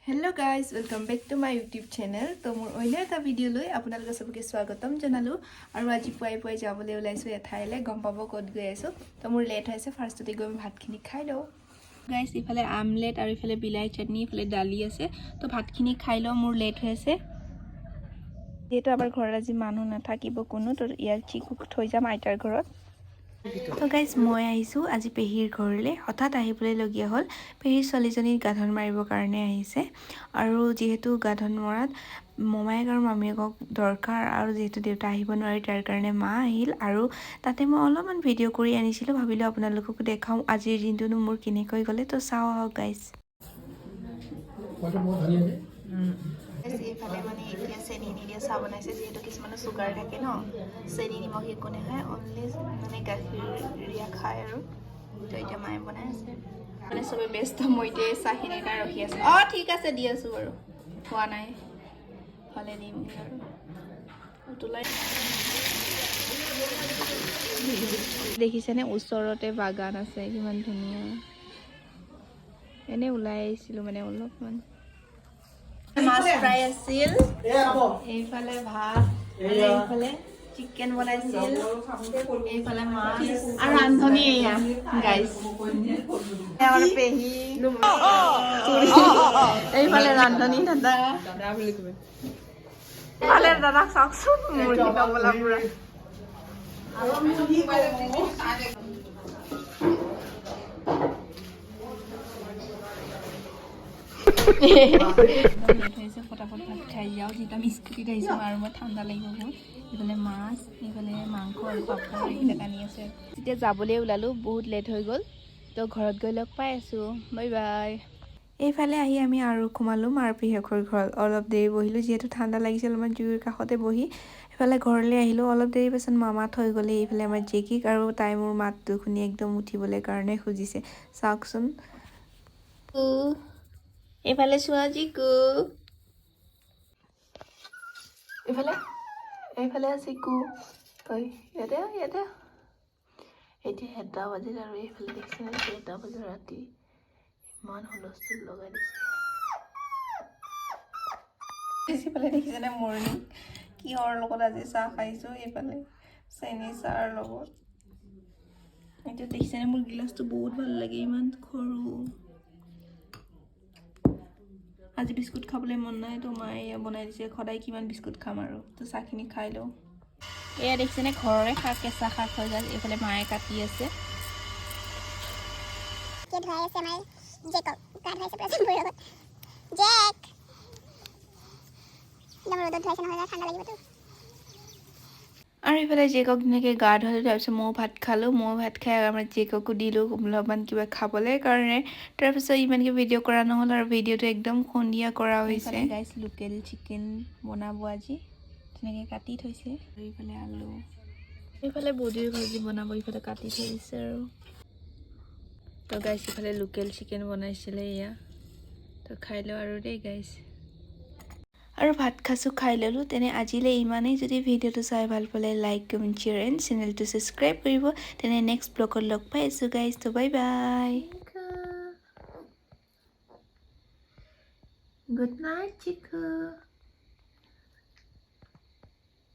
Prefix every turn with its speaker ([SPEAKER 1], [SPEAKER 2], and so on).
[SPEAKER 1] Hello guys, welcome back to my YouTube channel. তো মোৰ অন্য এটা ভিডিঅ' লৈ আপোনালোকে চবকে স্বাগতম জনালোঁ। আৰু আজি পুৱাই পুৱাই যাবলৈ ওলাইছোঁ এঠাইলৈ, গম পাব ক'ত গৈ আছোঁ। তো মোৰ লেট হৈছে, ফাৰ্ষ্টতে গৈ মই ভাতখিনি খাই লওঁ। গাইজ, ইফালে আমলেট আৰু ইফালে বিলাহী চাটনি, ইফালে দালি আছে। তো ভাতখিনি খাই লওঁ, মোৰ লেট হৈ আছে। যিহেতু আমাৰ ঘৰত আজি মানুহ নাথাকিব কোনো, তো ইয়াক চিকুক থৈ যাম আইতাৰ ঘৰত। তো গাইজ, মই আহিছোঁ আজি পেহীৰ ঘৰলৈ। হঠাৎ আহিবলৈ লগীয়া হ'ল। পেহীৰ ছোৱালীজনীক গাধন মাৰিবৰ কাৰণে আহিছে আৰু যিহেতু গাধন মৰাত মোমায়েক আৰু মামীয়েকক দৰকাৰ আৰু যিহেতু দেউতা আহিব নোৱাৰি, তাৰ কাৰণে মা আহিল। আৰু তাতে মই অলপমান ভিডিঅ' কৰি আনিছিলোঁ, ভাবিলোঁ আপোনালোককো দেখাওঁ আজিৰ দিনটোনো মোৰ কেনেকৈ গ'লে। তো চাওঁ আহক গাইজ।
[SPEAKER 2] ফলটো বহুত ধুনীয়া যে।
[SPEAKER 1] এইফালে মানে এতিয়া চেনি নিদিয়া চাহ বনাইছে, যিহেতু কিছুমানৰ চুগাৰ থাকে ন, চেনি নিমখ একো নাখায়, অনলি মানে গাখীৰ খায়। আৰু তো এতিয়া মায়ে বনাই আছে, মানে চবে ব্যস্ত। মই এতিয়া চাহখিনিৰ কাৰণে ৰখি আছোঁ। অঁ, ঠিক আছে, দি আছোঁ বাৰু। হোৱা নাই, হ'লে দিম আৰু উতলাই। দেখিছেনে, ওচৰতে বাগান আছে, কিমান ধুনীয়া। এনেই ওলাই আহিছিলোঁ মানে অলপমান। মাছ ফ্ৰাই আছিল, এইফালে ভাত, আৰু এইফালে চিকেন বনাইছিল, এইফালে মাছ আৰু ৰান্ধনি এয়া গাইছ, আমাৰ পেহী। এইফালে ৰান্ধনি দাদা, এইফালে দাদাক চাওকচোন, মুৰ্গী নবলা পুৰা। লেট হৈছে, ফটাফট ভাত খাই যাওঁ। যিহেতু আমি স্কুটিত আহিছোঁ আৰু মই ঠাণ্ডা লাগিব বহুত। এইফালে মাছ, এইফালে মাংস আৰু পাপৰ এইবিলাক আনি আছে। যেতিয়া যাবলৈ ওলালোঁ, বহুত লেট হৈ গ'ল। তো ঘৰত গৈ লগ পাই আছোঁ, বাই বাই।
[SPEAKER 3] এইফালে আহি আমি আৰু সোমালোঁ মাৰ পেহীয়েকৰ ঘৰত। অলপ দেৰি বহিলোঁ, যিহেতু ঠাণ্ডা লাগিছিল, অলপমান জুইৰ কাষতে বহি এইফালে ঘৰলৈ আহিলোঁ। অলপ দেৰি পাছত মামা থৈ গ'লে এইফালে আমাৰ জেকিক আৰু তাই মোৰ মাতটো শুনি একদম উঠিবলৈ কাৰণে খুজিছে, চাওকচোন।
[SPEAKER 1] এইফালে চোৱা জিকু, এইফালে, এইফালে চিকু। ঐ, ইয়াতে আহ, ইয়াতে আহ। এতিয়া 1টা বাজিল আৰু এইফালে দেখিছেনে, 1টা বাজিল, ৰাতি ইমান হুলস্থুল লগাই দিছে। এইফালে দেখিছেনে, মৰ্ণিং কিহৰ লগত আজি চাহ খাইছোঁ? এইফালে চেনি চাহৰ লগত। এইটো দেখিছেনে, মোৰ গিলাচটো বহুত ভাল লাগে, ইমান সৰু। আজি বিস্কুট খাবলৈ মন নাই, তো মায়ে এয়া বনাই দিছে। সদায় কিমান বিস্কুট খাম আৰু। তো চাহখিনি খাই লওঁ। এয়া দেখিছেনে, ঘৰৰে শাক, কেঁচা শাক হৈ যায়। এইফালে মায়ে কাটি আছে।
[SPEAKER 4] এতিয়া ধুৱাই আছে আমাৰ জেকক, গা ধুৱাইছে পুৰা চেম্পুৰ লগত। জেক, একদম ৰ'দত ধুৱাইছে, নহ'লে ঠাণ্ডা লাগিবতো।
[SPEAKER 3] আৰু এইফালে জীয়েকক ধুনীয়াকৈ গা ধুৱালোঁ। তাৰপিছত ময়ো ভাত খালোঁ। ময়ো ভাত খাই আমাৰ জীয়েককো দিলোঁ অলপমান কিবা খাবলৈ কাৰণে। তাৰপিছত ইমানকৈ ভিডিঅ' কৰা নহ'ল আৰু ভিডিঅ'টো একদম সন্ধিয়া কৰা হৈছে।
[SPEAKER 1] গাইছ, লোকেল চিকেন বনাব আজি, ধুনীয়াকৈ কাটি থৈছে। আৰু এইফালে আলু, এইফালে বডিৰ ভাজি বনাব, ইফালে কাটি থৈ দিছে। আৰু তো গাইছ, ইফালে লোকেল চিকেন বনাইছিলে এয়া। তো খাই লওঁ আৰু দেই গাইছ।
[SPEAKER 3] আৰু ভাত খাচো খাই ল'লোঁ। তেনে আজিলৈ ইমানেই। যদি ভিডিঅ'টো চাই ভাল পালে লাইক, কমেণ্ট, শ্বেয়াৰ এণ্ড চেনেলটো ছাবস্ক্ৰাইব কৰিব। তেনে নেক্সট ব্লগত লগ পাই আছোঁ গাইছ। তো bye bye,
[SPEAKER 1] good night Chiku.